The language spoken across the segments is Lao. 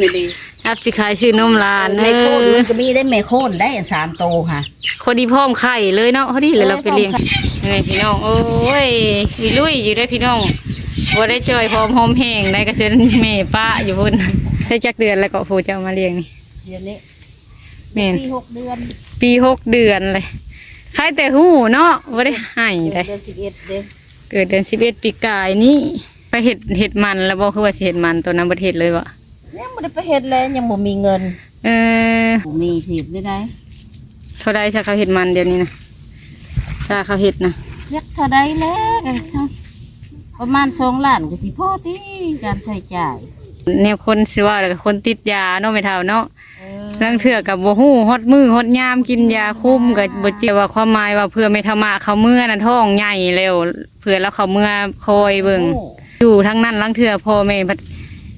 ນີ້ເດ້ ຮັບຊິຂາຍຊື້ນົມຫຼານ. ເອີ ແມ່ໂຄນມັນກໍມີໄດ້ ແມ່ໂຄນໄດ້ສາມໂຕຫະ ພໍດີພ້ອມໄຂ່ເລີຍເນາະ ພໍດີເລີຍ ເອີ ເຮົາໄປລ້ຽງ. ພໍ່ມໄຂ່ ເອີ ພີ່ນ້ອງ ໂອ້ຍ ອີລຸຍຢູ່ເດ້ພີ່ນ້ອງ ບໍ່ໄດ້ຈ່ອຍ ພ້ອມຫອມແຮງໄດ້ ກະເຊີນແມ່ປະຢູ່ພຸ້ນ. ໄດ້ຈັກເດືອນແລ້ວເກາະ ຜູ້ເຈົ້າມາລ້ຽງນີ້? ດຽວນີ້ ແມ່ນ ປີຫົກເດືອນ ປີຫົກເດືອນເລີຍ. ໃຄແຕ່ຮູ້ເນາະ ບໍ່ໄດ້ໃຫ້ໄດ໋ ເດືອນສິບເອັດເດ້ ເກີດເດືອນສິບເອັດປີກາຍນີ້. ໄປເຮັດ ເຮັດມັນແລ້ວບໍ່? ຄືວ່າຊິເຮັດມັນ ຕອນນັ້ນບໍ່ໄດ້ເຮັດເລີຍບໍ່? ຍັງບໍ່ໄດ້ໄປເຮັດເລີຍ ຍັງບໍ່ມີເງິນ. ເອີ ບໍ່ມີ ຊິເຮັດແນວໃດ? ເທົ່າໃດຊະເຂົາເຮັດມັນດຽວນີ້ນະ? ຊະເຂົາເຮັດນະ ຈັກເທົ່າໃດແລ້ວ ປະມານສອງລ້ານກໍຊິພໍຕິ ການໃຊ້ຈ່າຍ. ແນວຄົນຊິເວົ້າແລ້ວກໍຄົນຕິດຢາເນາະ ແມ່ເຖົ້າເນາະ. ເອີ ລາງເທື່ອກໍບໍ່ຮູ້ຮອດມື້ຮອດຍາມ ກິນຢາຄຸມກໍບໍ່ເຈັບ. ວ່າຄວາມໝາຍວ່າເພື່ອແມ່ເຖົ້າມາເຂົາເມືອນະ ທ້ອງໃຫຍ່ແລ້ວ ເພື່ອລາວເຂົ້າເມືອຄອຍເບິ່ງ ໂອ້ ຢູ່ທາງນັ້ນ. ລາງເທື່ອພໍ່ແມ່ພັດ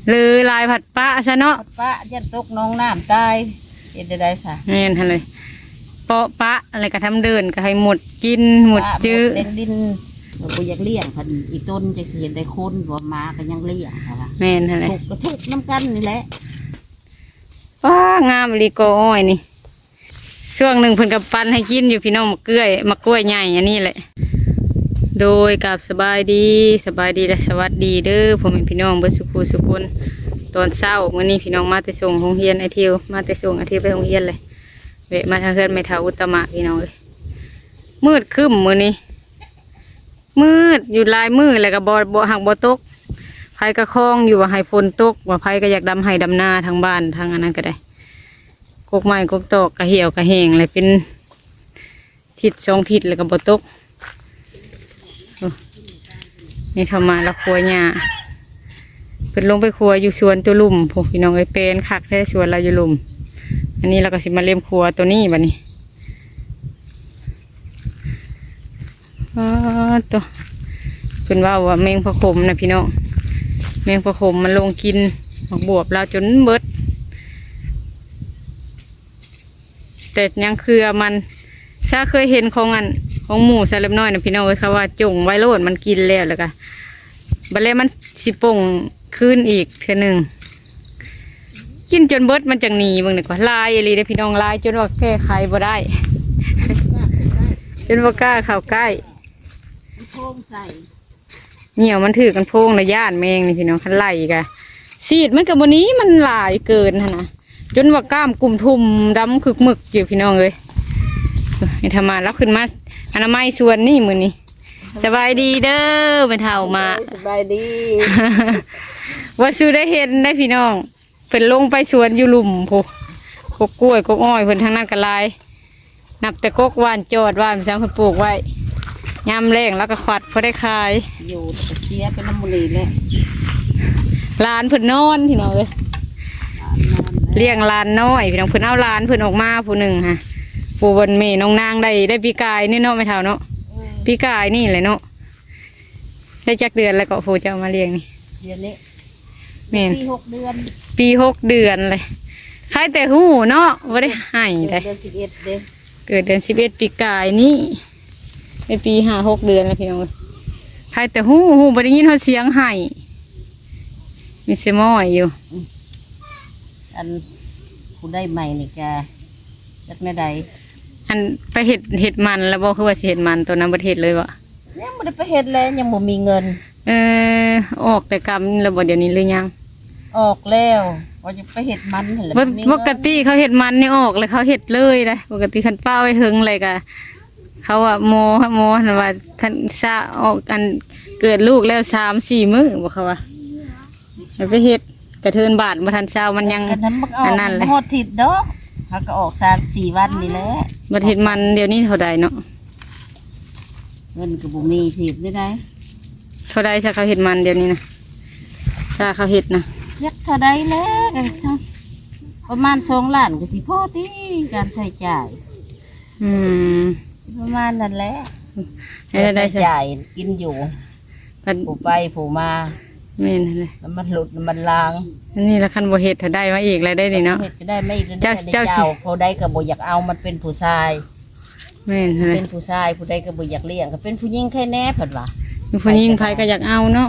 ເລີຫຼາຍ ພັດປະຊະເນາະ ພັດປະ ຢ້ານຕົກໜອງນ້ຳຕາຍ ເຮັດແນວໃດຊະ? ແມ່ນຫັ້ນເລີຍ ເປາະປະ ແລ້ວກໍທຳເດີ່ນກໍໃຫ້ໝົດກິນໝົດຈື່ ປະໝົດແດງດິນ. ບໍ່ຢາກລ້ຽງ ຄັນອີຕົນຈັກຊິເຮັດໄດ້ຄົນ ບໍ່ ໝາກໍຍັງລ້ຽງ ເຂົາວ່າ. ແມ່ນຫັ້ນແຫຼະ ທຸກກໍທຸກນຳກັນນີ້ແຫຼະ. ປ້າ ງາມອີ່ຫຼີກໍອ້ອຍນີ້ ຊ່ວງໜຶ່ງເພິ່ນກໍປັ່ນໃຫ້ກິນຢູ່ພີ່ນ້ອງ ໝາກເກື້ອຍ ໝາກກ້ວຍໃຫຍ່ອັນນີ້ແຫຼະ. ໂດຍ ກາບສະບາຍດີ ສະບາຍດີ ແລະ ສະຫວັດດີເດີ ພໍ່ແມ່ພີ່ນ້ອງເບິດສູ່ຄູ່ສູ່ຄົນ. ຕອນເຊົ້າມື້ນີ້ພີ່ນ້ອງມາແຕ່ສົ່ງໂຮງຮຽນ ອ້າຍທິວ ມາແຕ່ສົ່ງອ້າຍທິວໄປໂຮງຮຽນເລີຍ ແວະມາທາງເຮືອນແມ່ເຖົ້າອຸດຕະມະ ພີ່ນ້ອງເອີຍ. ມືດຄຶ້ມມື້ນີ້ ມືດຢູ່ຫຼາຍມື້ແລ້ວກໍບໍ່ ບໍ່ ຫາກບໍ່ຕົກ. ໃຜກໍຄອງຢູ່ວ່າໃຫ້ຝົນຕົກ ວ່າໃຜກໍຢາກດຳໄຮ່ດຳນາ ທາງບ້ານທາງອັນນັ້ນກໍໄດ້. ກົກໄມ້ກົກຕອກກະຫ່ຽວກະແຫ້ງແລ້ວ ເປັນທິດສອງທິດແລ້ວກໍບໍ່ຕົກ. ໂອ້ ນີ້ເຂົ້າມາລະຄົວຫຍ້າ ເພິ່ນລົງໄປຄົວຢູ່ສວນຕົວລຸ່ມພຸ້ນ ພີ່ນ້ອງເອີຍ. ແປນຄັກແທ້ ສວນລາວຢູ່ລຸ່ມ. ອັນນີ້ລາວກໍຊິມາເລັມຄົວຕົວນີ້ບັດນີ້. ອໍ ໂຕ ເພິ່ນເວົ້າວ່າແມງພະຂົມນະພີ່ນ້ອງ ແມງພະຂົມມັນລົງກິນໝາກບວບລາວຈົນເບິດ ແຕ່ຍັງເຄືອມັນ. ຊາເຄີຍເຫັນຂອງອັນ ຂອງໝູ່ຊາເລັບນ້ອຍນະພີ່ນ້ອງເອີຍ ເຂົາວ່າຈົ່ງໄວ້ໂລດ ມັນກິນແລ້ວ ແລ້ວກະ ບັດແລ້ວມັນຊິປົ່ງຄືນອີກເທື່ອໜຶ່ງ. ກິນຈົນເບິດມັນຈັ່ງໜີ. ເບິ່ງນີ້ກໍຫຼາຍອີ່ຫຼີເດ້ພີ່ນ້ອງ ຫຼາຍຈົນວ່າແກ້ໄຂບໍ່ໄດ້ ຈົນບໍ່ກ້າເຂົ້າໃກ້. ໂພງໃສ່ ໜຽວມັນຖືກກັນໂພງລະຢ້ານແມງນີ້ພີ່ນ້ອງ. ຄັນໄລ່ກະ ສີດມັນກໍບໍ່ໜີ ມັນຫຼາຍເກີນຫັ້ນນະ ຈົນວ່າກ້າມກຸ້ມທຸ່ມດຳຄຶກມຶກຢູ່ພີ່ນ້ອງເອີຍ. ແມ່ເຖົ້າມາລາວຂຶ້ນມາອະນາໄມສວນນີ້ມື້ນີ້. ສະບາຍດີເດີແມ່ເຖົ້າມາ. ສະບາຍດີ. ວ່າສູ່ໄດ້ເຫັນໄດ໋ພີ່ນ້ອງ ເພິ່ນລົງໄປສວນຢູ່ລຸ່ມພຸ້ນ ກົກກ້ວຍກົກອ້ອຍເພິ່ນ ທາງນັ້ນກໍຫຼາຍ. ນັບແຕ່ກົກຫວ່ານຈອດຫວ່ານສັງເພິ່ນປູກໄວ້ ຍາມແລ້ງລາວກໍຂວັດພໍໄດ້ຂາຍ. ຢູ່ແຕ່ເສຍໄປນຳໝູ່ນີ້ແຫຼະ. ຫຼານເພິ່ນນອນພີ່ນ້ອງເອີຍ ຫຼານນອນແລ້ວ ລ້ຽງຫຼານນ້ອຍພີ່ນ້ອງ. ເພິ່ນເອົາຫຼານເພິ່ນອອກມາຜູ້ໜຶ່ງຫະ ຜູ້ວັນແມ່ນ້ອງນາງໄດ້ ໄດ້ປີກາຍນີ້ເນາະແມ່ເຖົ້າເນາະ. ເອີ ປີກາຍນີ້ແຫຼະເນາະ. ໄດ້ຈັກເດືອນແລ້ວເກາະ ຜູ້ເຈົ້າມາລ້ຽງນີ້? ດຽວນີ້ ແມ່ນ ປີຫົກເດືອນ ປີຫົກເດືອນເລີຍ. ໃຄແຕ່ຮູ້ເນາະ ບໍ່ໄດ້ໃຫ້ໄດ໋ ເກີດເດືອນສິບເອັດເດ້ ເກີດເດືອນສິບເອັດປີກາຍນີ້ ໄດ້ປີຫ້າຫົກເດືອນແລ້ວພີ່ນ້ອງເອີຍ. ໃຄແຕ່ຮູ້ ຮູ້ ບໍ່ໄດ້ຍິນຮອດສຽງໄຫ້ ມີແຕ່ມ້ອຍຢູ່. ອັນ ຜູ້ໄດ້ໃໝ່ນີ້ກະຈັກແນວໃດ? ອັນ ໄປເຮັດ ເຮັດມັນແລ້ວບໍ່? ຄືວ່າຊິເຮັດມັນ ຕອນນັ້ນບໍ່ໄດ້ເຮັດເລີຍບໍ່? ຍັງບໍ່ໄດ້ໄປເຮັດເລີຍ ຍັງບໍ່ມີເງິນ. ເອີ ອອກແຕ່ກຳແລ້ວບໍ່ ດຽວນີ້ ຫຼືຍັງ? ອອກແລ້ວ ວ່າຈະໄປເຮັດມັນຫັ້ນແຫຼະ ບໍ່ມີເງິນ. ປົກກະຕິເຂົາເຮັດມັນນີ້ອອກແລ້ວເຂົາເຮັດເລີຍໄດ໋. ປົກກະຕິຄັນປ້າໄວ້ເຫິງແລ້ວກະ ເຂົາວ່າໝໍ ໝໍຫັ້ນວ່າ ຄັນຊະອອກ ອັນ ເກີດລູກແລ້ວສາມສີ່ມື້ບໍ່ ເຂົາວ່າ ໃຫ້ໄປເຮັດ ກະເທີນບາດບໍ່ທັນເຊົ້າ ມັນຍັງ ອັນນັ້ນແຫຼະ ຮອດທິດດອກ ເຮົາກໍອອກສາມສີ່ວັນນີ້ແຫຼະ. ບັດເຮັດມັນດຽວນີ້ເທົ່າໃດເນາະ? ເງິນກໍບໍ່ມີ ຊິເຮັດແນວໃດ? ເທົ່າໃດຊະເຂົາເຮັດມັນດຽວນີ້ນະ? ຊະເຂົາເຮັດນະ ຈັກເທົ່າໃດແລ້ວ ປະມານສອງລ້ານກໍຊິພໍຕິ ການໃຊ້ຈ່າຍ. ອືມ ປະມານນັ້ນແຫຼະ ໃຊ້ຈ່າຍກິນຢູ່ ຜູ້ໄປຜູ້ມາ. ແມ່ນຫັ້ນແຫຼະ ນ້ຳມັນລົດນ້ຳມັນລາງ. ອັນນີ້ລະຄັນບໍ່ເຮັດ ຖ້າໄດ້ມາອີກແລ້ວໄດ້ນີ້ເນາະ ເຮັດກໍໄດ້ມາອີກແລ້ວ. ເຈົ້າ ເຈົ້າ ເຈົ້າ ຜູ້ໃດກໍບໍ່ຢາກເອົາ ມັນເປັນຜູ້ຊາຍ. ແມ່ນຫັ້ນແຫຼະ ເປັນຜູ້ຊາຍ ຜູ້ໃດກໍບໍ່ຢາກລ້ຽງ ກໍເປັນຜູ້ຍິງໃຄແດ່ເພິ່ນວ່າ. ເປັນຜູ້ຍິງໃຜກໍຢາກເອົາເນາະ.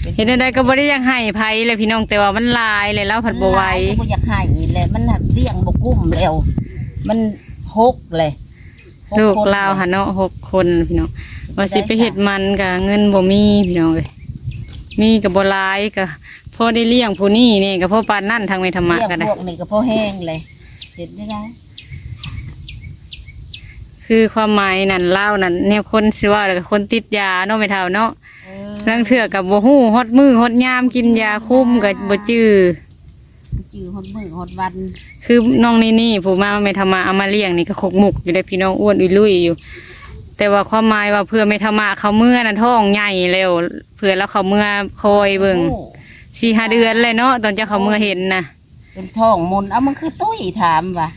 ເຮັດແນວໃດກໍບໍ່ໄດ້ຢາກໃຫ້ໃຜແຫຼະພີ່ນ້ອງ ແຕ່ວ່າມັນຫຼາຍແຫຼະ ລາວພັດບໍ່ໄຫວ ຫຼາຍກໍບໍ່ຢາກໃຫ້ແຫຼະ ມັນຫັ້ນລ້ຽງບໍ່ກຸ້ມແລ້ວ ມັນຫົກແຫຼະ ຫົກ ລູກລາວຫັ້ນເນາະ ຫົກຄົນພີ່ນ້ອງ ຊິໄດ້ ວ່າຊິໄປເຮັດມັນກໍເງິນບໍ່ມີພີ່ນ້ອງເອີຍ ມີກໍບໍ່ຫຼາຍ ກໍພໍໄດ້ລ້ຽງຜູ້ນີ້ນີ້ ກໍພໍປານນັ້ນ ທາງແມ່ທຳມະກໍໄດ້ ລ້ຽງພວກນີ້ກໍພໍແຮງແຫຼະ ເຮັດໄດ້ ຄືຄວາມໝາຍນັ້ນ ລາວນັ້ນ ແນວຄົນຊິເວົ້າ ແລ້ວກໍຄົນຕິດຢາເນາະ ແມ່ເຖົ້າເນາະ ເອີ ລາງເທື່ອກໍບໍ່ຮູ້ຮອດມື້ຮອດຍາມ ກິນຢາຄຸມກໍບໍ່ຈື່ ບໍ່ຈື່ຮອດມື້ຮອດວັນ ຄືນ້ອງນີ້ນີ້ ຜູ້ມາ ແມ່ທຳມະເອົາມາລ້ຽງນີ້ກໍຄົກມຸກຢູ່ເດ້ພີ່ນ້ອງ ອ້ວນອຸຍລຸຍຢູ່ ແຕ່ວ່າຄວາມໝາຍວ່າເພື່ອແມ່ທຳມະເຂົ້າເມືອນະ ທ້ອງໃຫຍ່ແລ້ວ ເພື່ອລາວເຂົ້າເມືອຄອຍເບິ່ງ ໂອ້ ສີ່ຫ້າເດືອນແລ້ວເນາະ ຕອນເຈົ້າເຂົ້າເມືອເຫັນນະ ເປັນທ້ອງມົນ ເອົາ ມັນຄືຕຸ້ຍ ຖາມວ່າ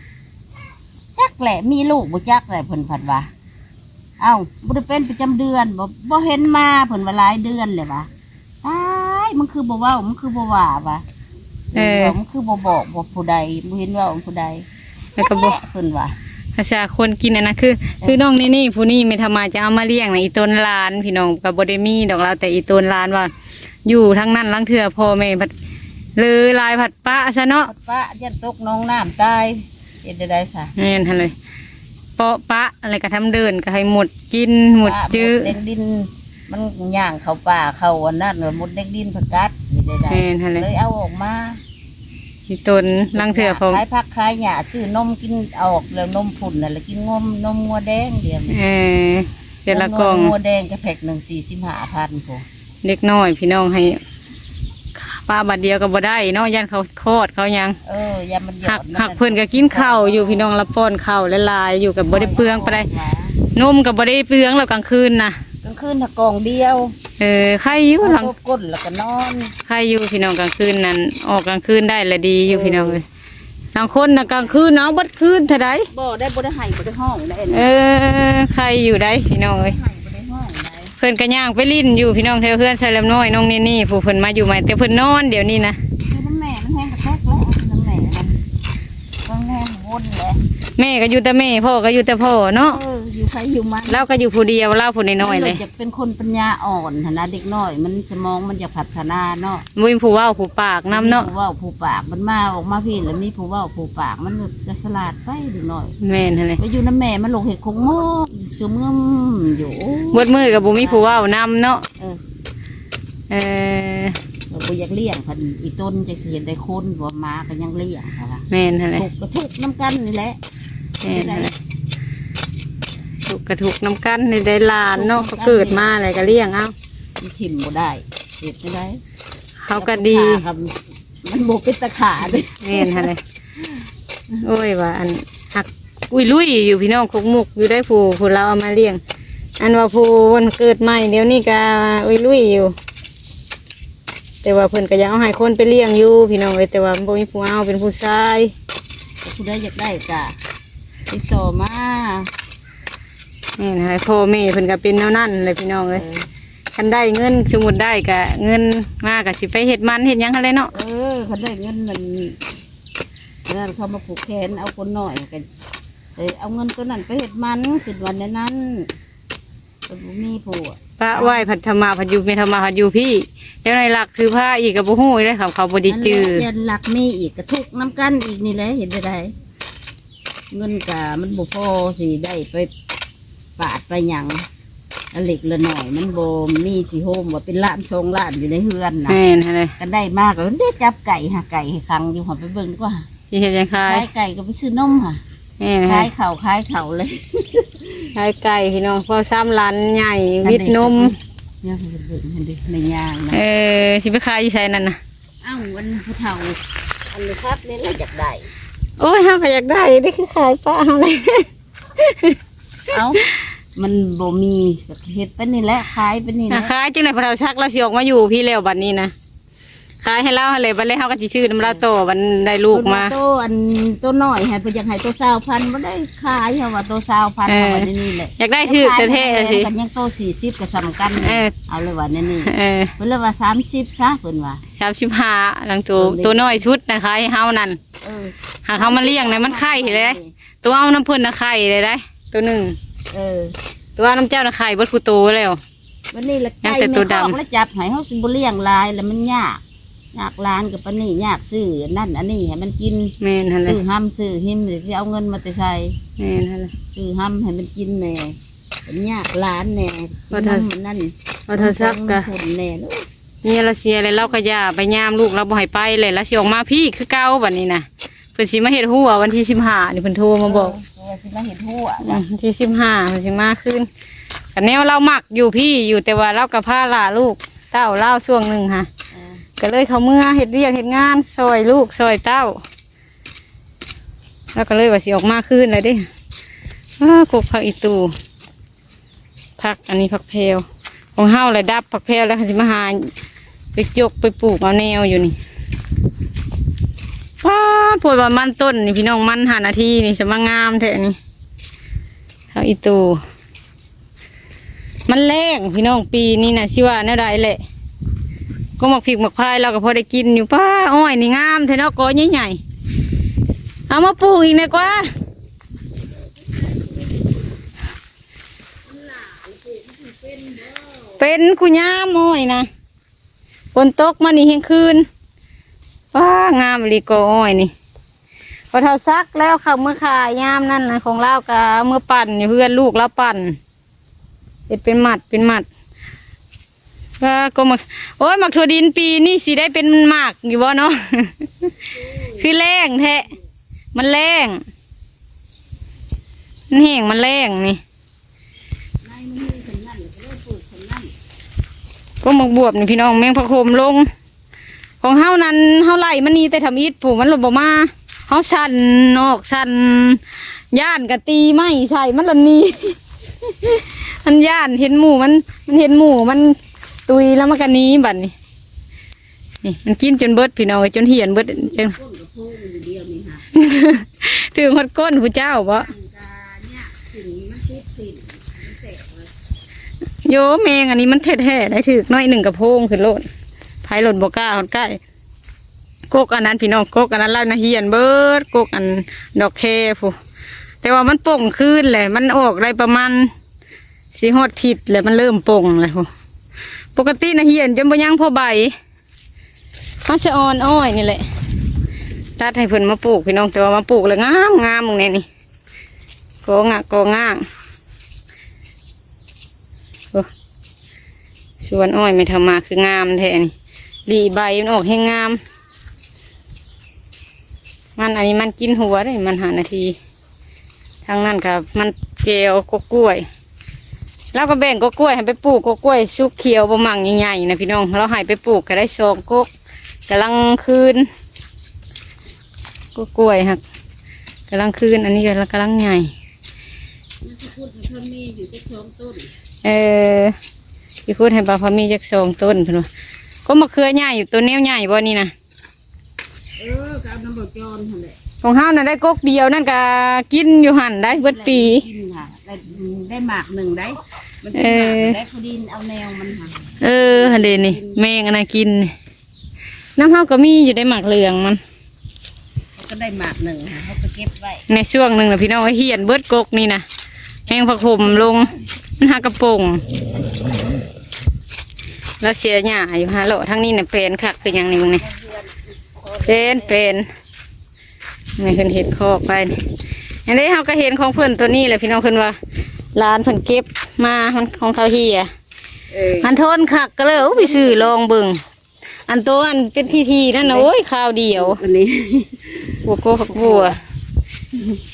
ຈັກແຫຼະ ມີລູກບໍ່ຈັກແຫຼະ ເພິ່ນພັດວ່າ ເອົ້າ ບໍ່ໄດ້ເປັນປະຈຳເດືອນບໍ່ ບໍ່ເຫັນມາ ເພິ່ນວ່າຫຼາຍເດືອນແລ້ວວ່າ ຕາຍ ມຶງຄືບໍ່ເວົ້າ ມຶງຄືບໍ່ວ່າວ່າ ເອີ ເອີ ວ່າ ມຶງຄືບໍ່ບອກວ່າຜູ້ໃດ ບໍ່ເຫັນເວົ້າຜູ້ໃດ ແລ້ວກໍບໍ່ ຈັກແຫຼະ ເພິ່ນວ່າ ພາສາຄົນກິນອັນນັ້ນ ຄື ເອີ ຄືນ້ອງນີ້ນີ້ ຜູ້ນີ້ແມ່ທຳມະຈະເອົາມາລ້ຽງນະ ອີ່ຕົນຫຼານ ພີ່ນ້ອງ ກໍບໍ່ໄດ້ມີດອກລາວ ແຕ່ອີ່ຕົນຫຼານວ່າ ຢູ່ທາງນັ້ນ ລາງເທື່ອພໍ່ແມ່ພັດເລີຫຼາຍ ພັດປະຊະເນາະ ພັດປະ ຢ້ານຕົກໜອງນ້ຳຕາຍ ເຮັດໄດ້ໃດຊະ ແມ່ນຫັ້ນເລີຍ ເປາະປະ ແລ້ວກໍທຳເດີ່ນກໍໃຫ້ມົດກິນ ມົດຈື່ ປະມົດແດງດິນ ມັນຍ່າງເຂົ້າປ່າເຂົ້າອັນນັ້ນ ມົດແດງດິນ ຜັກກາດ ເຮັດໄດ້ໃດ ແມ່ນຫັ້ນເລີຍ ເລີຍເອົາອອກມາ ອີ່ຕົນ ລາງເທື່ອ ຂາຍຜັກຂາຍຫຍ້າ ຊື້ນົມກິນອອກແລ້ວ ນົມພຸ້ນນັ້ນລະກິນ ນົມງົວແດງດຽວນີ້ ເອີ ແຕ່ລະກ່ອງ ນົມງົວແດງກໍແພັກໜຶ່ງສີ່ສິບຫ້າພັນພຸ້ນ ເດັກນ້ອຍພີ່ນ້ອງ ໃຫ້ປະບາດດຽວກໍບໍ່ໄດ້ເນາະ ຢ້ານເຂົາຄອດເຂົາຫຍັງ ເອີ ຢ້ານມັນຢອດ ຫາກ ມັນ ຫາກເພິ່ນກໍກິນເຂົ້າຢູ່ພີ່ນ້ອງ ລະປ້ອນເຂົ້າຫຼາຍໆຢູ່ ກໍບໍ່ໄດ້ເປືອງປານໃດ ນົມກໍບໍ່ໄດ້ເປືອງແລ້ວກາງຄືນນະ ກາງຄືນນະກ່ອງດຽວ ເອີ ໄຄຢູ່ ເອົາ ຫຼັງ ຕົບກົ້ນແລ້ວກໍນອນ ໄຄຢູ່ພີ່ນ້ອງ ກາງຄືນນັ້ນ ອອກກາງຄືນໄດ້ລະດີຢູ່ ເອີ ພີ່ນ້ອງເອີຍ ບາງຄົນນະກາງຄືນເອົາເບິດຄືນເທົ່າໃດ ບໍ່ໄດ້ ບໍ່ໄດ້ໄຫ້ ບໍ່ໄດ້ຮ້ອງໄດ້ ເອີ ໄຄຢູ່ໄດ໋ພີ່ນ້ອງເອີຍ ບໍ່ໄດ້ໄຫ້ ບໍ່ໄດ້ຮ້ອງໄດ໋ ເພິ່ນກໍຍ່າງໄປຫຼິ້ນຢູ່ພີ່ນ້ອງ ແຖວເຮືອນຊາຍລຳນ້ອຍ ນ້ອງນີ້ນີ້ ຜູ້ເພິ່ນມາຢູ່ໃໝ່ ແຕ່ເພິ່ນນອນດຽວນີ້ນະ ຢູ່ນຳແມ່ມັນແຮງກະຕົກແລ້ວ ຢູ່ນຳແມ່ມັນ ເບິ່ງແນ່ມັນວົນແຫຼະ ແມ່ກໍຢູ່ແຕ່ແມ່ ພໍ່ກໍຢູ່ແຕ່ພໍ່ເນາະ ເອີ ຢູ່ໃຜຢູ່ມັນ ລາວກໍຢູ່ຜູ້ດຽວ ລາວຜູ້ນ້ອຍໆເລີຍ ມັນຢາກເປັນຄົນປັນຍາອ່ອນຫັ້ນນະ ເດັກນ້ອຍມັນສະໝອງມັນຢາກພັດທະນາເນາະ ບໍ່ມີຜູ້ເວົ້າຜູ້ປາກນຳເນາະ ບໍ່ມີຜູ້ເວົ້າຜູ້ປາກ ມັນມາອອກມາພີ້ລະມີຜູ້ເວົ້າຜູ້ປາກ ມັນກໍສະຫຼາດໄປເດັກນ້ອຍ ແມ່ນຫັ້ນແຫຼະ ໄປຢູ່ນຳແມ່ມັນລົງເຮັດຄົງໝົກຊຶມງຶມຢູ່ ໂອ້ຍ ເບິດມື້ກໍບໍ່ມີຜູ້ເວົ້ານຳເນາະ ເອີ ເອີ ກໍບໍ່ຢາກລ້ຽງ ຄັນອີ່ຕົນຈັກຊິເຮັດໄດ້ຄົນ ບໍ່ ໝາກໍຍັງລ້ຽງ ເຂົາວ່າ ແມ່ນຫັ້ນແຫຼະ ທຸກກໍທຸກນຳກັນນີ້ແຫຼະ ແມ່ນຫັ້ນແຫຼະ ທຸກກໍທຸກນຳກັນນີ້ ໄດ້ຫຼານເນາະ ທຸກນຳກັນ ກໍເກີດມາແລ້ວກໍລ້ຽງເອົາ ມັນຖິ້ມບໍ່ໄດ້ ເຮັດຈັ່ງໃດ ເຮົາກໍດີ ມັນບໍ່ເປັນຕາຂ້າເດ້ ແມ່ນຫັ້ນແຫຼະ ໂອ້ຍ ວ່າອັນ ຮັກອຸຍລຸຍຢູ່ພີ່ນ້ອງ ຄົກມຸກຢູ່ໄດ໋ ຜູ້ ຜູ້ລາວເອົາມາລ້ຽງ ອັນວ່າຜູ້ວັນເກີດໃໝ່ດຽວນີ້ກໍອຸຍລຸຍຢູ່ ແຕ່ວ່າເພິ່ນກໍຢາກເອົາໃຫ້ຄົນໄປລ້ຽງຢູ່ພີ່ນ້ອງເອີຍ ແຕ່ວ່າມັນບໍ່ມີຜູ້ເອົາ ເປັນຜູ້ຊາຍ ຜູ້ໃດຢາກໄດ້ກໍຕິດຕໍ່ມາ ແມ່ນ ໃຫ້ພໍ່ແມ່ເພິ່ນກໍເປັນແນວນັ້ນແຫຼະພີ່ນ້ອງເອີຍ ເອີ ຄັນໄດ້ເງິນ ສົມມຸດໄດ້ກະເງິນມາກະຊິໄປເຮັດມັນເຮັດຫຍັງຫັ້ນແຫຼະເນາະ ເອີ ຄັນໄດ້ເງິນນັ້ນ ນັ້ນເຂົາມາຜູກແຂນເອົາຄົນນ້ອຍກະ ເອີ ເອົາເງິນໂຕນັ້ນໄປເຮັດມັນ ຄິດວ່າແນວນັ້ນ ກໍບໍ່ມີຜົວ ປະໄວ້ ພັດທຳມະພັດຢູ່ ແມ່ທຳມະພັດຢູ່ພີ້ ແລ້ວໃນຫຼັກຖືພາອີກກໍບໍ່ຮູ້ເດ້ ເຂົາ ເຂົາບໍ່ໄດ້ຈື່ ນັ້ນແຫຼະ ຢ້ານຫຼັກມີອີກກໍທຸກນຳກັນອີກນີ້ແຫຼະ ເຮັດແນວໃດ ເງິນກະມັນບໍ່ພໍຊິໄດ້ໄປປາດໄປຫຍັງ ອັນເລັກລະໜ້ອຍ ມັນບໍ່ມີຊິໂຮມວ່າເປັນລ້ານສອງລ້ານຢູ່ໃນເຮືອນນະ ແມ່ນຫັ້ນແຫຼະ ຄັນໄດ້ມາກໍເດ້ ຈັບໄກ່ຫາໄກ່ໃຫ້ຂັງຢູ່ ຫາໄປເບິ່ງດີກວ່າ ຊິເຮັດຫຍັງຂາຍ ຂາຍໄກ່ກໍໄປຊື້ນົມຫາ ແມ່ນຫັ້ນ ຂາຍເຂົ້າ ຂາຍເຂົ້າເລີຍ ຂາຍໄກ່ພີ່ນ້ອງ ພໍຊ້ຳຫຼານໃຫຍ່ ວິດນົມ ແມ່ຍ່າງນະ ເອີ ຊິໄປຂາຍຢູ່ໃສນັ້ນນະ ອ້າວ ອັນຜູ້ເຖົ້າ ອັນສັດນີ້ລະຢາກໄດ້ ໂອ້ຍ ເຮົາກໍຢາກໄດ້ເດ້ ຄືຂາຍປະເຮົາເລີຍ ເອົ້າ ມັນບໍ່ມີ ກໍເຮັດໄປນີ້ແຫຼະ ຂາຍໄປນີ້ແຫຼະ ອ່າ ຂາຍຈັ່ງໃດ ພໍ່ເຖົ້າສັກລາວຊິອອກມາຢູ່ພີ້ແລ້ວບັດນີ້ນະ ຂາຍໃຫ້ລາວຫັ້ນແຫຼະ ບັດແລ້ວເຮົາກໍຊິຊື້ນຳລາວຕໍ່ ບັດໄດ້ລູກມາ ເພິ່ນວ່າໂຕອັນ ໂຕນ້ອຍຫັ້ນ ເພິ່ນຢາກໃຫ້ໂຕຊາວພັນ ບໍ່ໄດ້ຂາຍ ເຮົາວ່າໂຕຊາວພັນ ເອີ ເຮົາວ່າແນວນີ້ແຫຼະ ຢາກໄດ້ຖືກແທ້ໆ ຊິ ມັນກໍຍັງໂຕສີ່ສິບກໍສ່ຳກັນ ເອີ ເອົາເລີຍວ່າແນວນີ້ ເອີ ເພິ່ນເລີຍວ່າສາມສິບຊະ ເພິ່ນວ່າ ສາມສິບຫ້າ ຫຼັງໂຕ ໂຕນ້ອຍສຸດນະ ຂາຍໃຫ້ເຮົານັ້ນ ເອີ ຫາກເຮົາມາລ້ຽງນະ ມັນໄຂ່ເດ້ ໂຕເອົານຳເພິ່ນນະໄຂ່ເດ້ ໂຕໜຶ່ງ ເອີ ໂຕເອົານຳເຈົ້ານະໄຂ່ເບິດຄູ່ໂຕແລ້ວ ບັດນີ້ລະ ຍັງແຕ່ໂຕດຳ ໄກ່ໃນຄອກລະຈັບໃຫ້ ເຮົາຊິບໍ່ລ້ຽງຫຼາຍລະມັນຍາກ ຍາກຫຼານກໍປານນີ້ ຍາກຊື້ອັນນັ້ນອັນນີ້ໃຫ້ມັນກິນ ແມ່ນຫັ້ນແຫຼະ ຊື້ຫຳຊື້ຫິມ ຊິເອົາເງິນມາແຕ່ໃສ? ແມ່ນຫັ້ນແຫຼະ ຊື້ຫຳໃຫ້ມັນກິນແດ່ ຍາກຫຼານແດ່ ເວົ້າເທົ່າ ນຳອັນນັ້ນ ເວົ້າເທົ່າສັກກະ ນ້ຳຝົນແດ່ ເມຍລາວເສຍແລ້ວ ລາວກໍຢ່າໄປຍາມ ລູກລາວບໍ່ໃຫ້ໄປແລ້ວ ລາວຊິອອກມາພີ້ຄືເກົ່າບັດນີ້ນະ ເພິ່ນຊິມາເຮັດຮົ້ວວັນທີສິບຫ້ານີ້ ເພິ່ນໂທມາບອກ ເອີ ວ່າຊິມາເຮັດຮົ້ວ ອືມ ວັນທີສິບຫ້າເພິ່ນຊິມາຄືນ ກະແນວລາວມັກຢູ່ພີ້ຢູ່ ແຕ່ວ່າລາວກໍພາລະລູກເຕົ້າລາວຊ່ວງໜຶ່ງຫະ ເອີ ກໍເລີຍເຂົ້າເມືອເຮັດວຽກເຮັດງານ ຊ່ອຍລູກຊ່ອຍເຕົ້າ ລາວກໍເລີຍວ່າຊິອອກມາຄືນແລ້ວເດ້ ອ້າ ກົກຜັກອີຕູ່ ຜັກ ອັນນີ້ຜັກແພວ ຂອງເຮົາລະດັບຜັກແພວແລ້ວ ເຮົາຊິມາຫາໄປຈົກໄປປູກເອົາແນວຢູ່ນີ້ ປ້າ ໂພດວ່າມັນຕົ້ນນີ້ພີ່ນ້ອງ ມັນຫ້ານາທີນີ້ ສະມາງາມແທ້ນີ້ ຜັກອີຕູ່ ມັນແລ້ງພີ່ນ້ອງ ປີນີ້ນະ ຊິວ່າແນວໃດແຫຼະ ກໍໝາກພິກໝາກພາຍລາວກໍພໍໄດ້ກິນຢູ່ ປ້າ ອ້ອຍນີ້ງາມແທ້ເນາະ ກໍໃຫຍ່ໆ ເອົາມາປູກອີກແດ່ກວ່າ ເປັນຄູຍາມອ້ອຍນະ ຝົນຕົກມານີ້ແຮງຄືນ ວ້າ ງາມອີ່ຫຼີກໍອ້ອຍນີ້ ພໍເຖົ້າສັກແລ້ວເຂົ້າເມືອຂາຍ ຍາມນັ້ນນະ ຂອງລາວກະເມືອປັ່ນຢູ່ເຮືອນ ລູກລາວປັ່ນ ເຮັດເປັນມັດເປັນມັດ ວ່າກໍໝາກ ໂອ້ຍ ໝາກຖົ່ວດິນປີນີ້ຊິໄດ້ເປັນໝາກຢູ່ບໍ່ເນາະ ຄືແລ້ງແທ້ ມັນແລ້ງ ມັນແຫ້ງ ມັນແລ້ງນີ້ ໃນມື້ເພິ່ນນັ້ນກໍເລີຍປູກເພິ່ນນັ້ນ ພວກໝາກບວບນີ້ພີ່ນ້ອງ ແມງພະໂຂມລົງ ຂອງເຮົານັ້ນ ເຮົາໄລ່ມັນໜີແຕ່ທຳອິດພຸ້ນ ມັນລະບໍ່ມາ ເຮົາສັ່ນອອກສັ່ນ ຢ້ານກະຕີໄມ້ໃສ່ ມັນລະໜີ ມັນຢ້ານເຫັນໝູ່ມັນ ມັນເຫັນໝູ່ມັນຕຸຍ ລະມັນກະໜີບັດນີ້. ນີ້ມັນກິນຈົນເບິດພີ່ນ້ອງເອີຍ ຈົນຫ້ຽນເບິດ ຈົນ ກົ້ນກະໂພງຢູ່ດຽວນີ້ຫະ ຖືກຮອດກົ້ນຜູ້ເຈົ້າບໍ? ມັນກະຍາກ ສິນມັນຕິດສິນ ມັນແຕກເລີຍ ໂຢ ແມງອັນນີ້ມັນແທ້ໆ ໄດ້ຖືກໜ້ອຍໜຶ່ງກະໂພງຂຶ້ນໂລດ ໃຜໂລດບໍ່ກ້າຮອດໃກ້ ກົກອັນນັ້ນພີ່ນ້ອງ ກົກອັນນັ້ນລະນະ ຫ້ຽນເບິດ ກົກອັນດອກແຄພຸ້ນ ແຕ່ວ່າມັນປົ່ງຄືນແຫຼະ ມັນອອກໄດ້ປະມານ ຊິຮອດທິດແລ້ວ ມັນເລີ່ມປົ່ງແລ້ວພຸ້ນ ປົກກະຕິນະ ຫ້ຽນຈົນບໍ່ຍັງພໍໃບ ເຮົາສະອອນອ້ອຍນີ້ແຫຼະ ຕັດໃຫ້ເພິ່ນມາປູກພີ່ນ້ອງ ແຕ່ວ່າມາປູກແລ້ວງາມໆ ເບິ່ງແດ່ນີ້ ກໍງະກໍງາງ ໂອ້ ສວນອ້ອຍແມ່ເຖົ້າມາຄືງາມແທ້ນີ້ ລີ້ໃບມັນອອກແຮງງາມ ມັນ ອັນນີ້ມັນກິນຫົວເດ້ ມັນຫ້ານາທີ ທາງນັ້ນກະມັນແກວ ກົກກ້ວຍ ລາວກໍແບ່ງກົກກ້ວຍໃຫ້ໄປປູກ ກົກກ້ວຍສຸກຂຽວບໍ່ໝັ່ງໃຫຍ່ໆນະພີ່ນ້ອງ ລາວໃຫ້ໄປປູກກໍໄດ້ສອງກົກ ກຳລັງຄືນ ກົກກ້ວຍຫັ້ນກຳລັງຄືນ ອັນນີ້ກໍກຳລັງໃຫຍ່ ມັນຊິຂຸດໃຫ້ເພິ່ນມີຢູ່ຈັກສອງຕົ້ນ ເອີ ຊິຂຸດໃຫ້ບ່າວພາມີຈັກສອງຕົ້ນເພິ່ນວ່າ ກໍມະເຂືອໃຫຍ່ ໂຕແນວໃຫຍ່ບໍ່ນີ້ນະ? ເອີ ກໍເອົານຳບໍ່ຈອນຫັ້ນແຫຼະ ຂອງເຮົານະໄດ້ກົກດຽວນັ້ນກະກິນຢູ່ຫັ້ນໄດ໋ເບິດປີ ກິນຫາ ໄດ້ ໄດ້ໝາກໜຶ່ງໄດ໋ ມັນ ເອີ ກິນໝາກໄດ້ ພໍດີເອົາແນວມັນຫາ ເອີ ຫັ້ນເດນີ້ ແມງອັນນັ້ນກິນ ນຳເຮົາກໍມີຢູ່ໄດ໋ໝາກເຫຼືອງມັນ ເຮົາກໍໄດ້ໝາກໜຶ່ງຫາ ເຮົາກໍເກັບໄວ້ ໃນຊ່ວງໜຶ່ງນະພີ່ນ້ອງ ເອີຍ ຫ້ຽນເບິດກົກນີ້ນະ ແມງພະຂົມລົງ ມັນຫາກະປົ່ງ ລາວເສຍຫຍ້າຢູ່ຫາເລາະ ທາງນີ້ນະແປນຄັກຄືຫຍັງນີ້ເບິ່ງນີ້ ເປັນ ເປັນ ນີ້ເພິ່ນເຮັດຄອກໄວ້ນີ້ ອັນນີ້ເຮົາກໍເຫັນຂອງເພິ່ນໂຕນີ້ແຫຼະພີ່ນ້ອງ ເພິ່ນວ່າຫຼານເພິ່ນເກັບມາ ມັນຂອງເຂົາເຫ່ຍ ເອີ ມັນທົນຄັກ ກໍເລີຍ ໂອ້ ໄປຊື້ລອງເບິ່ງ ອັນໂຕອັນເປັນທີ່ໆນັ້ນນະ ໂອ້ຍ ຄາວດຽວ ອັນນີ້ ບົວໂກ້ຜັກບົວ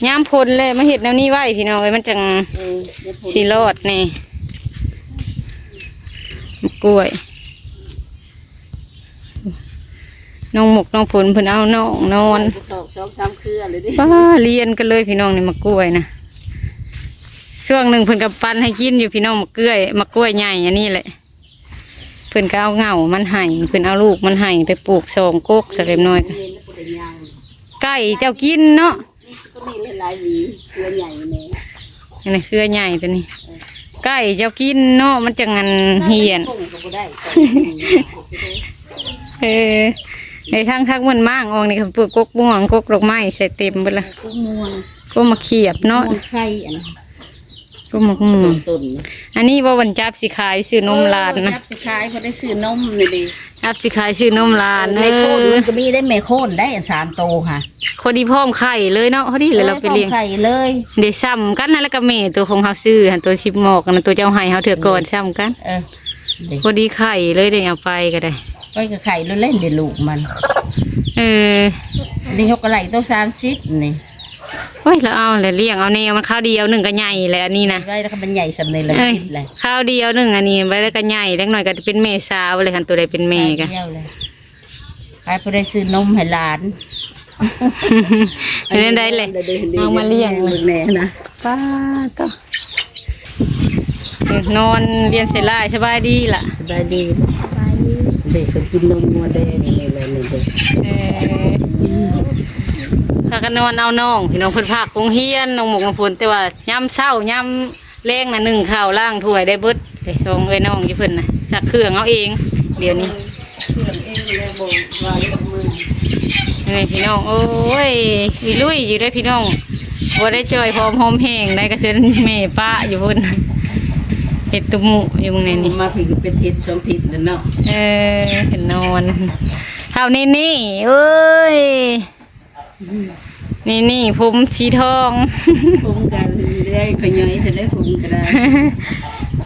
ຍາມຝົນແຫຼະມາເຮັດແນວນີ້ໄວ້ພີ່ນ້ອງເອີຍ ມັນຈັ່ງ ເອີ ຍາມຝົນ ຊິລອດແດ່ ໝາກກ້ວຍ ນ້ອງໝົກນ້ອງຝົນເພິ່ນເອົານ້ອງນອນ ໄປຖອກສອງສາມເຄືອເລີຍເດ້ ປ້າ ລຽນກັນເລີຍພີ່ນ້ອງນີ້ ໝາກກ້ວຍນະ ຊ່ວງໜຶ່ງເພິ່ນກໍປັ່ນໃຫ້ກິນຢູ່ພີ່ນ້ອງ ໝາກກ້ວຍ ໝາກກ້ວຍໃຫຍ່ອັນນີ້ແຫຼະ ເພິ່ນກໍເອົາເຫງົ້າມັນໃຫ້ ເພິ່ນເອົາລູກມັນໃຫ້ ໄປປູກສອງກົກສະເລັມນ້ອຍ ໄກ່ເຈົ້າກິນເນາະ ນີ້ກໍມີຫຼາຍໆຫວີ ເຄືອໃຫຍ່ແດ່ ອັນນີ້ເຄືອໃຫຍ່ຕົວນີ້ ເອີ ໄກ່ເຈົ້າກິນເນາະ ມັນຈັ່ງອັນ ໄກ່ ຫ້ຽນ ມັນກົງກໍບໍ່ໄດ້ ເອີ ໃນທາງທັກມັນມ້າງອອກນີ້ ກໍປູກກົກມ່ວງ ກົກດອກໄມ້ໃສ່ເຕັມເບິດລະ ກົກມ່ວງ ກົກໝາກຂຽບເນາະ ມ່ວງໄຂ່ອັນ ກໍໝາກໝູ່ ສອງຕົ້ນ. ອັນນີ້ບໍ່ ມັນຈັບຊິຂາຍຊື້ນົມຫຼານນະ ເອີ ຈັບຊິຂາຍ ເພິ່ນໄດ້ຊື້ນົມນີ້ເດ້ ຈັບຊິຂາຍຊື້ນົມຫຼານ. ເອີ ແມ່ໂຄນມັນກໍມີໄດ້ ແມ່ໂຄນໄດ້ສາມໂຕຫະ ພໍດີພ້ອມໄຂ່ເລີຍເນາະ ພໍດີເລີຍ ເອີ ເຮົາໄປລ້ຽງ ພ້ອມໄຂ່ເລີຍ ເດ້ ຊ້ຳກັນຫັ້ນແຫຼະກັບແມ່ໂຕຂອງເຮົາຊື້ຫັ້ນ ໂຕສິບໝອກນະ ໂຕເຈົ້າໃຫ້ເຮົາເທື່ອກ່ອນ ເອີ ຊ້ຳກັນ ເອີ ພໍດີໄຂ່ເລີຍ ໄດ້ເອົາໄປກໍໄດ້ ໄປກໍໄຂ່ໂລດແລ້ວ ເດ້ລູກມັນ ເອີ ນີ້ເຮົາກໍໄລ່ໂຕສາມສິບນີ້. ໂອ້ຍ ລາວເອົາແຫຼະ ລ້ຽງເອົາແນວມັນ ຄາວດຽວໜຶ່ງກໍໃຫຍ່ແຫຼະ ອັນນີ້ນະ ໄວ້ແລ້ວກໍມັນໃຫຍ່ສ່ຳນີ້ລະ ເອີຍ ກິນແຫຼະ ຄາວດຽວໜຶ່ງ ອັນນີ້ໄວ້ແລ້ວກໍໃຫຍ່ ຈັກໜ້ອຍກໍເປັນແມ່ສາວເລີຍ ຄັນໂຕໃດເປັນແມ່ກໍ ໄປຜູ້ໃດຊື້ນົມໃຫ້ຫຼານ ເປັນຈັ່ງໃດແຫຼະ ເອົາມາລ້ຽງເບິ່ງແນ່ນະ ປ້າໂຕ ເອີ ນອນລຽນໃສ່ລາຍ ສະບາຍດີລະ ສະບາຍດີ ສະບາຍດີ ເດັກກໍກິນນົມງົວແດງອັນນີ້ແຫຼະນີ້ເດ້ ເອີ ພາກັນນອນເອົານ້ອງ ພີ່ນ້ອງເພິ່ນພາກໂຮງຮຽນ ນ້ອງໝົກນ້ອງຝົນ ແຕ່ວ່າຍາມເຊົ້າຍາມ ແລງນະ ໜຶ້ງເຂົ້າລ້າງຖ້ວຍໄດ້ເບິດ ໄດ້ສອງເອື້ອຍນ້ອງຢູ່ເພິ່ນນະ ຊັກເຄື່ອງເອົາເອງ ດຽວນີ້ ເຄື່ອງເອງແລ້ວບໍ່ວ່າເລື່ອງມື້ ເອີຍ ພີ່ນ້ອງ ໂອ້ຍ ອີລຸຍຢູ່ເດ້ພີ່ນ້ອງ ບໍ່ໄດ້ຈ່ອຍຜອມຫອມແຮງໃດ ກະເຊີນແມ່ປະຢູ່ພຸ້ນ ເຮັດຕຸມຸຢູ່ໝ່ອງນີ້ນີ້ ມາພີ້ກໍເປັນທິດສອງທິດແລ້ວເນາະ ເອີ ເຫັນນອນ ເຖົ້ານີ້ນີ້ ເອີຍ ນີ້ໆ ຜົມສີທອງ ຜົມກັນເລື້ອຍ ຂ້ອຍຍ່ອຍເທື່ອໃດຜົມກໍໄດ້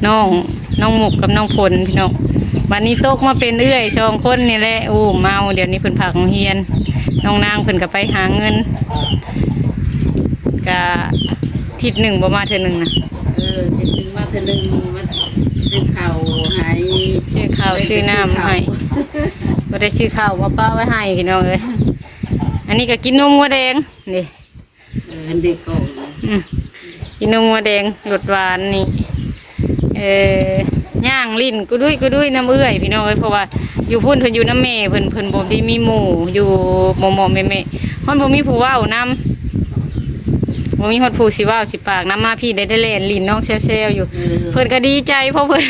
ນ້ອງ ນ້ອງໝົກກັບນ້ອງຝົນພີ່ນ້ອງ ບັດນີ້ຕົກມາເປັນເອື້ອຍສອງຄົນນີ້ແຫຼະ ອູ້ມເອົາ ດຽວນີ້ເພິ່ນພາກໂຮງຮຽນ ນ້ອງນາງເພິ່ນກໍໄປຫາເງິນ ກະທິດໜຶ່ງບໍ່ມາເທື່ອໜຶ່ງນະ ເອີ ທິດໜຶ່ງມາເທື່ອໜຶ່ງ ມາຊື້ເຂົ້າໃຫ້ ຊື້ເຂົ້າຊື້ນ້ຳໃຫ້ ບໍ່ໄດ້ຊື້ເຂົ້າ ບໍ່ໄດ້ຊື້ເຂົ້າ ມາປະໄວ້ໃຫ້ພີ່ນ້ອງເອີຍ. ອັນນີ້ກໍກິນນົມງົວແດງນີ້ ເອີ ອັນເດັກກໍ ອືມ ກິນນົມງົວແດງລົດຫວານນີ້ ເອີ ຍ່າງຫຼິ້ນກຸດຸຍກຸດຸຍນຳເອື້ອຍພີ່ນ້ອງເອີຍ ເພາະວ່າຢູ່ພຸ້ນເພິ່ນຢູ່ນຳແມ່ເພິ່ນ ເພິ່ນບໍ່ໄດ້ມີໝູ່ຢູ່ ໝໍ້ໆແມ່ໆ ມັນບໍ່ມີຜູ້ເວົ້ານຳ ບໍ່ມີຮອດຜູ້ຊິເວົ້າຊິປາກນຳ ມາພີ້ໄດ້ ໄດ້ແລ່ນຫຼິ້ນນ້ອງແຊວໆຢູ່ ເອີ ເພິ່ນກໍດີໃຈ ເພາະເພິ່ນ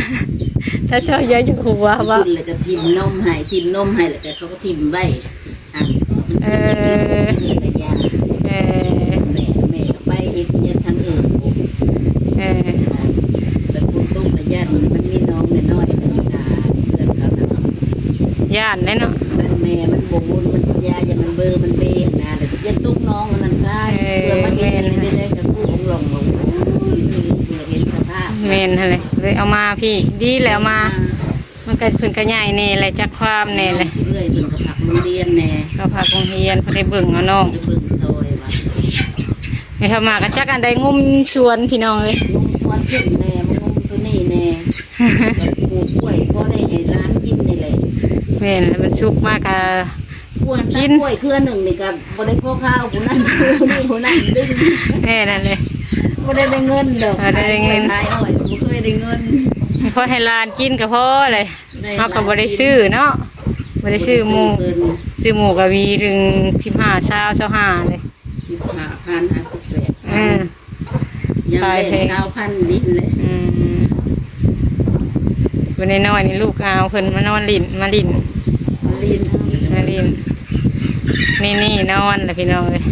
ຖ້າເຈົ້າຢາກຈະຫົວວ່າ ແລ້ວກໍຖິ້ມນົມໃຫ້ ຖິ້ມນົມໃຫ້ ແລ້ວກໍເຂົາກໍຖິ້ມໄວ້ ເອີ ເອີ ແມ່ ແມ່ກໍໄປເຮັດວຽກທາງອື່ນ ເອີ ແລ້ວຝົນຕົກລະຢ້ານ ມັນມີໜອງນ້ອຍໆ ໜ້າເຮືອນເຂົານະ ຢ້ານແດ່ເນາະ ແມ່ມັນບໍ່ວຸ້ນ ມັນຢາ ຢ່າມັນເບີມັນເບນະ ແລ້ວຢ່າຕົກໜອງອັນນັ້ນຕາຍ ເອີ ເພື່ອມາເຮັດໃຫ້ໄດ້ສະຜູ້ຂອງຫຼອງ ໂອ້ຍ ເພື່ອເຫັນສະພາບ ແມ່ນຫັ້ນແຫຼະ ເລີຍເອົາມາພີ້ ດີແລ້ວເອົາມາ ມັນກໍ ເພິ່ນກໍໃຫຍ່ແດ່ແຫຼະ ຈັກຄວາມແດ່ແຫຼະ ເອື້ອຍເພິ່ນກໍພັກໂຮງຮຽນແດ່ ກໍພັກໂຮງຮຽນ ເພິ່ນໄດ້ເບິ່ງເອົານ້ອງ ໄດ້ເບິ່ງຊ່ອຍວ່າ ໄດ້ເຂົ້າມາກໍຈັກອັນໃດ ງຸ້ມສວນພີ່ນ້ອງເອີຍ ງຸ້ມສວນຂຶ້ນແດ່ ງຸ້ມຕົວນີ້ແດ່ ກໍປູກກ້ວຍ ພໍໄດ້ໃຫ້ຫຼານກິນນີ້ແຫຼະ ແມ່ນ ແລ້ວມັນສຸກມາກໍ ກ້ວຍ ກິນ ຕັດກ້ວຍເຄືອໜຶ່ງນີ້ກໍ ບໍ່ໄດ້ພໍຄາວ ຜູ້ນັ້ນ ຜູ້ນີ້ ຜູ້ນັ້ນດຶງ ແມ່ນນັ້ນເລີຍ ບໍ່ໄດ້ໄດ້ເງິນດອກ ບໍ່ໄດ້ໄດ້ເງິນ ຂາຍກ້ວຍຂາຍອ້ອຍ ບໍ່ເຄີຍໄດ້ເງິນ ພໍໃຫ້ຫຼານກິນກໍພໍເລີຍ ໄດ້ ເຮົາກໍບໍ່ໄດ້ຊື້ເນາະ ບໍ່ໄດ້ຊື້ໝູ່ ບໍ່ໄດ້ຊື້ເພິ່ນ ຊື້ໝູ່ກໍຫວີໜຶ່ງ ສິບຫ້າ ຊາວ ຊາວຫ້າເລີຍ ສິບຫ້າພັນ ຫ້າສິບແປດພັນ ເອີ ຍາມແລງ ຂາຍແພງ ຊາວພັນນີ້ແຫຼະ ອືມ ຜູ້ນ້ອຍໆນີ້ ລູກອາວເພິ່ນມານອນຫຼິ້ນ ມາຫຼິ້ນ ມາຫຼິ້ນ ມາຫຼິ້ນ ນີ້ໆ ນອນລະພີ່ນ້ອງເອີຍ